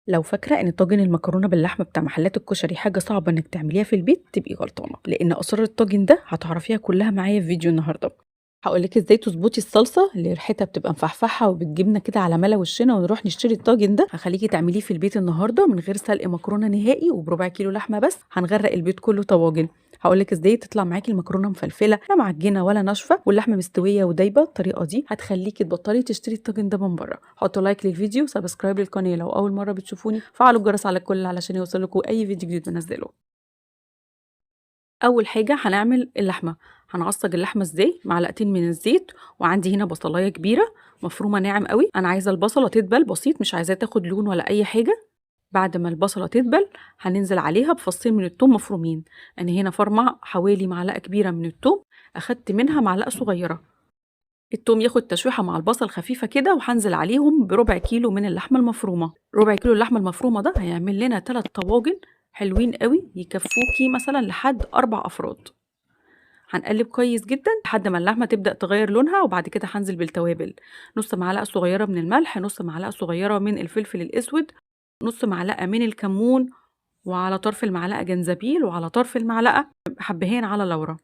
لو فاكرة إن طاجن المكرونة باللحمة بتاع محلات الكشري حاجة صعبة إنِك تعمليها في البيت تبقي غلطانة، لإن أسرار الطاجن ده هتعرفيها كلها معايا في فيديو النهارده. هاقول لِك إزاي تضبطي الصلصة اللي ريحتها بتبقى مفحفحة وبتجيبنا كده على ملا وشنا ونروح نشتري الطاجن ده. هاخليكِ تعمليه في البيت النهارده من غير سلق مكرونة نهائي وب4 كيلو لحمة بس، هنغرق البيت كله طواجن. هاقول لِك إزاي تطلع معاكِ المكرونة مفلفلة، لا معجنة ولا ناشفة، واللحمة مستوية ودايبة. الطريقة دي هتخليكِ تبطلي تشتري الطاجن ده من بره. حطوا like للفيديو، subscribe للقناة لو أول مرة بتشوفوني، فعلوا الجرس على الكل علشان يوصلكوا أي فيديو جديد بنزله. أول حاجة هنعمل اللحمة. هنعصج اللحمة إزاي؟ معلقتين من الزيت، وعندي هنا بصلاية كبيرة مفرومة ناعم قوي. أنا عايزة البصلة تدبل بسيط، مش عايزاها تاخد لون ولا أي حاجة. بعد ما البصلة تدبل هننزل عليها بفصين من التوم مفرومين. أنا هنا فرمة حوالي معلقة كبيرة من التوم، أخدت منها معلقة صغيرة. التوم ياخد تشويحة مع البصل خفيفة كده، وهنزل عليهم بربع كيلو من اللحمة المفرومة. ربع كيلو اللحمة المفرومة ده هيعمل لنا 3 طواجن حلوين قوي، يكفوكي مثلا لحد 4 أفراد. هنقلب كويس جدا لحد ما اللحمة تبدأ تغير لونها، وبعد كده هنزل بالتوابل. نص معلقة صغيرة من الملح، نص معلقة صغيرة من الفلفل الأسود، نص معلقة من الكمون، وعلى طرف المعلقة جنزبيل، وعلى طرف المعلقة حبهان على لورا.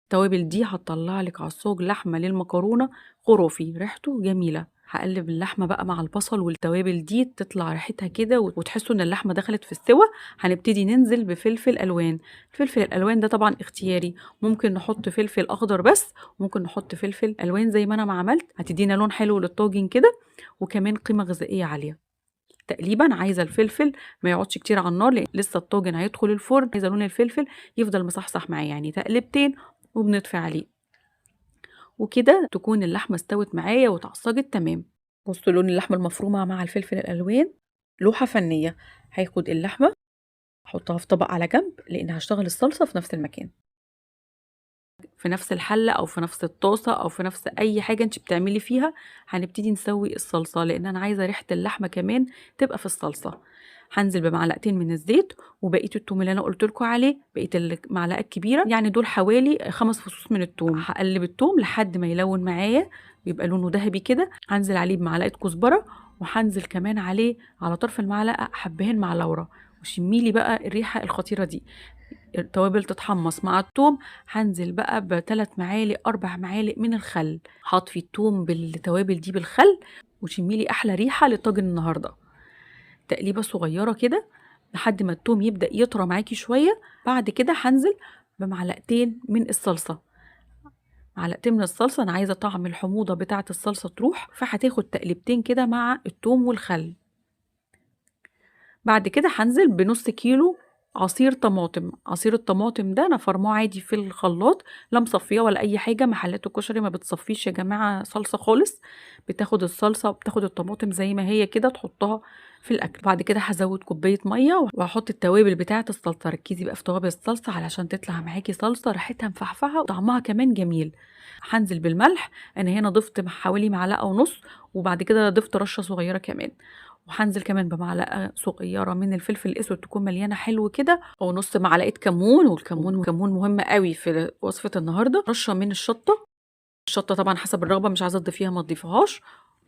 التوابل دي هتطلع لك عصاج لحمة للمكرونة خرافي، ريحته جميلة. هقلب اللحمة بقى مع البصل والتوابل دي تطلع ريحتها كده وتحسوا ان اللحمة دخلت في السوى. هنبتدي ننزل بفلفل الوان. الفلفل الالوان ده طبعا اختياري، ممكن نحط فلفل اخضر بس، ممكن نحط فلفل الوان زي ما انا ما عملت، هتدينا لون حلو للطاجن كده، وكمان قيمة غذائية عالية. تقريبا عايزه الفلفل ما يقعدش كتير على النار لان لسه الطاجن هيدخل الفرن، عايزه لون الفلفل يفضل مصحصح معايا، يعني تقلبتين وبنطفي عليه. وكده تكون اللحمة استوت معايا وتعصجت تمام. بصوا لون اللحمة المفرومه مع الفلفل الالوان، لوحة فنية. هاخد اللحمة احطها في طبق على جنب لان هشتغل الصلصه في نفس المكان، في نفس الحلة او في نفس الطاسه او في نفس اي حاجة انت بتعملي فيها. هنبتدي نسوي الصلصه لان انا عايزه ريحه اللحمة كمان تبقى في الصلصه. هنزل بمعلقتين من الزيت وبقية التوم اللي انا قلت لكم عليه، بقية المعلقة الكبيرة، يعني دول حوالي 5 فصوص من التوم. هقلب التوم لحد ما يلون معايا ويبقى لونه ذهبي كده. هنزل عليه بمعلقه كزبره، وهنزل كمان عليه على طرف المعلقة حبهان مع لورا، وشميلي بقى الريحة الخطيرة دي. التوابل تتحمص مع التوم. هنزل بقى ب3 معالق 4 معالق من الخل. هطفي التوم بالتوابل دي بالخل، وشميلي احلى ريحه للطاجن النهارده. تقليبه صغيرة كده لحد ما التوم يبدا يطرى معاكي شوية. بعد كده هنزل بمعلقتين من الصلصه، معلقتين من الصلصه. انا عايزه طعم الحموضة بتاعه الصلصه تروح، فهتاخد تقليبتين كده مع التوم والخل. بعد كده هنزل بنص كيلو عصير طماطم. عصير الطماطم ده انا فرماه عادي في الخلاط، لا مصفيه ولا اي حاجة. محلات الكشري ما بتصفيش يا جماعة صلصه خالص، بتاخد الصلصه وبتاخد الطماطم زي ما هي كده تحطها في الاكل. بعد كده هزود كوباية مية وهحط التوابل بتاعه الصلصه. ركزي بقى في توابل الصلصه علشان تطلع معاكي صلصه ريحتها مفحفحه وطعمها كمان جميل. هنزل بالملح، انا هنا ضفت حوالي معلقه ونص، وبعد كده ضفت رشه صغيرة كمان. وهنزل كمان بمعلقه صغيرة من الفلفل الاسود تكون مليانة حلو كده، ونص معلقه كمون، والكمون كمون مهم قوي في وصفه النهارده. رشه من الشطه، الشطه طبعا حسب الرغبة، مش عايزه تضيفيها ما تضيفيهاش،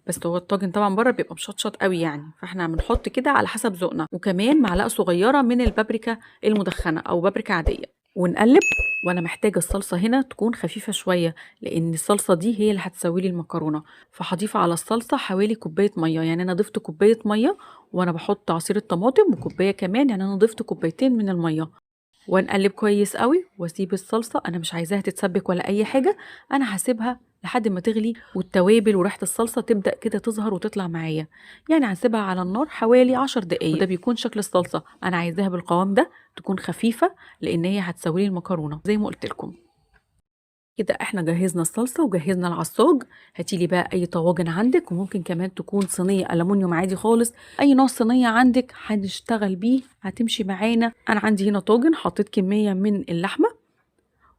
بس هو الطاجن طبعا بره بيبقى مشطشط قوي يعني، فاحنا بنحط كده على حسب ذوقنا. وكمان معلقه صغيرة من البابريكا المدخنه او بابريكا عادية، ونقلب. وانا محتاجه الصلصه هنا تكون خفيفة شوية لان الصلصه دي هي اللي هتسوي لي المكرونه، فهضيف على الصلصه حوالي كوباية مية. يعني انا ضفت كوباية مية وانا بحط عصير الطماطم، وكوبايه كمان، يعني انا ضفت كوبايتين من المية. ونقلب كويس قوي واسيب الصلصه، انا مش عايزاها تتسبك ولا اي حاجة، انا هسيبها لحد ما تغلي والتوابل وريحه الصلصه تبدا كده تظهر وتطلع معايا. يعني هسيبها على النار حوالي 10 دقايق، وده بيكون شكل الصلصه. انا عايزاها بالقوام ده، تكون خفيفة لان هي هتسوي لي المكرونه زي ما قلت لكم. كده احنا جهزنا الصلصه وجهزنا العصاج. هاتيلي بقى اي طواجن عندك، وممكن كمان تكون صينية الومنيوم عادي خالص، اي نوع صينية عندك هنشتغل بيه هتمشي معانا. انا عندي هنا طاجن، حطيت كمية من اللحمة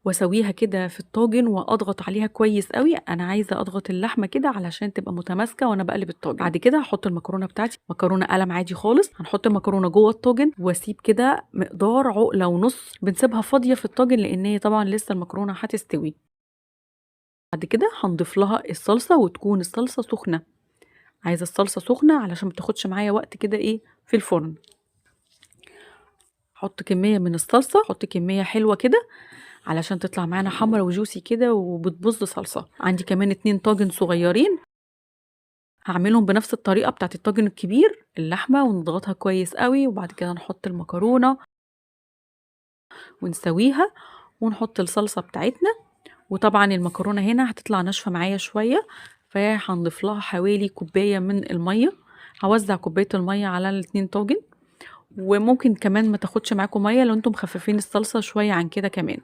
واسويها كده في الطاجن واضغط عليها كويس قوي. انا عايزه اضغط اللحمة كده علشان تبقى متماسكة وانا بقلب الطاجن. بعد كده هحط المكرونه بتاعتي، مكرونه قلم عادي خالص. هنحط المكرونه جوه الطاجن واسيب كده مقدار عقله ونص، بنسيبها فاضية في الطاجن لان هي طبعا لسه المكرونه هتستوي. بعد كده هنضيف لها الصلصه، وتكون الصلصه سخنة. عايزة الصلصة سخنة علشان ما تاخدش معايا وقت كده إيه في الفرن. حط كمية من الصلصة، حط كمية حلوة كده علشان تطلع معانا حمرا وجوسي كده وبتبظ صلصة. عندي كمان 2 طاجن صغيرين هعملهم بنفس الطريقة بتاعت الطاجن الكبير، اللحمة ونضغطها كويس قوي، وبعد كده نحط المكرونة ونسويها ونحط الصلصة بتاعتنا. وطبعا المكرونة هنا هتطلع ناشفة معايا شوية، فهنضيف لها حوالي كوباية من المية. هوزع كوباية المية على الاتنين طاجن، وممكن كمان ما تاخدش معاكم مية لو انتم مخففين الصلصة شوية عن كده كمان.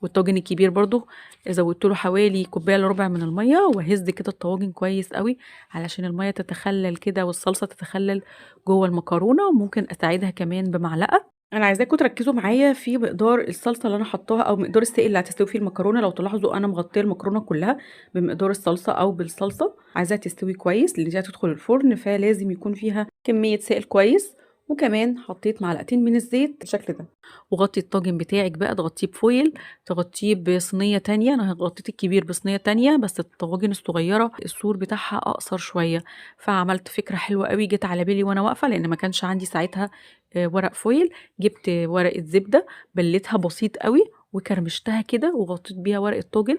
والطاجن الكبير برضو زودت له حوالي كوباية الا ربع من المية، وهز كده الطواجن كويس قوي علشان المية تتخلل كده والصلصه تتخلل جوه المكرونه. وممكن اساعدها كمان بمعلقه. انا عايزاكم تركزوا معايا في مقدار الصلصه اللي انا حطاها او مقدار السائل اللي هتستوي فيه المكرونه. لو تلاحظوا انا مغطيه المكرونه كلها بمقدار الصلصه او بالصلصه، عايزاها تستوي كويس لان دي هتدخل الفرن، فلازم يكون فيها كمية سائل كويس. وكمان حطيت معلقتين من الزيت بالشكل ده. وغطي الطاجن بتاعك بقى، تغطيه بفويل، تغطيه بصينيه تانية. انا غطيت الكبير بصينيه تانية، بس الطواجن الصغيرة السور بتاعها اقصر شوية، فعملت فكرة حلوة قوي جت على بالي وانا واقفة، لان ما كانش عندي ساعتها ورق فويل. جبت ورقة زبدة بليتها بسيط قوي وكرمشتها كده وغطيت بيها ورق الطاجن،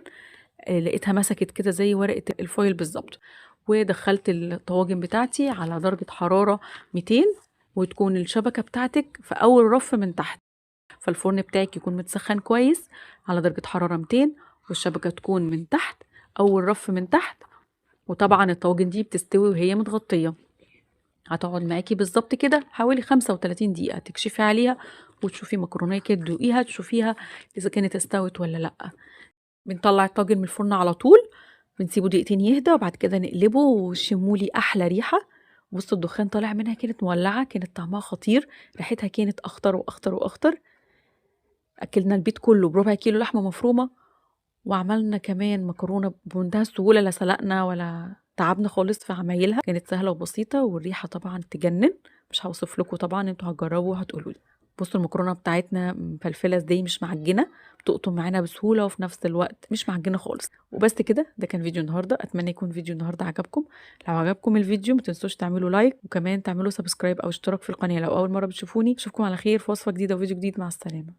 لقيتها مسكت كده زي ورقة الفويل بالظبط. ودخلت الطواجن بتاعتي على درجه حرارة 200، وتكون الشبكة بتاعتك في أول رف من تحت، فالفرن بتاعك يكون متسخن كويس على درجة حرارة 200، والشبكة تكون من تحت أول رف من تحت. وطبعا الطواجن دي بتستوي وهي متغطية، هتقعد معاكي بالظبط كده حوالي 35 دقيقة. تكشفي عليها وتشوفي مكرونية كده تدوقيها تشوفيها إذا كانت استوت ولا لأ. بنطلع الطاجن من الفرن على طول، بنسيبه دقيقتين يهدى، وبعد كده نقلبه وشمولي أحلى ريحة. بصوا الدخان طالع منها، كانت مولعة، كانت طعمها خطير، ريحتها كانت أخطر وأخطر وأخطر. أكلنا البيت كله بربع كيلو لحمة مفرومة، وعملنا كمان مكرونة بمنتهى السهولة، لا سلقنا ولا تعبنا خالص في عمايلها، كانت سهلة وبسيطة، والريحة طبعا تجنن، مش هوصف لكم طبعا، انتوا هتجربوا وهتقولوا لي. بصوا المكرونة بتاعتنا مفلفلة ازاي، مش معجنة، بتقطم معانا بسهولة وفي نفس الوقت مش معجنة خالص. وبس كده، ده كان فيديو النهاردة. أتمنى يكون فيديو النهاردة عجبكم. لو عجبكم الفيديو ما تنسوش تعملوا like، وكمان تعملوا subscribe أو اشتراك في القناة لو أول مرة بتشوفوني. أشوفكم على خير في وصفة جديدة وفيديو جديد. مع السلامة.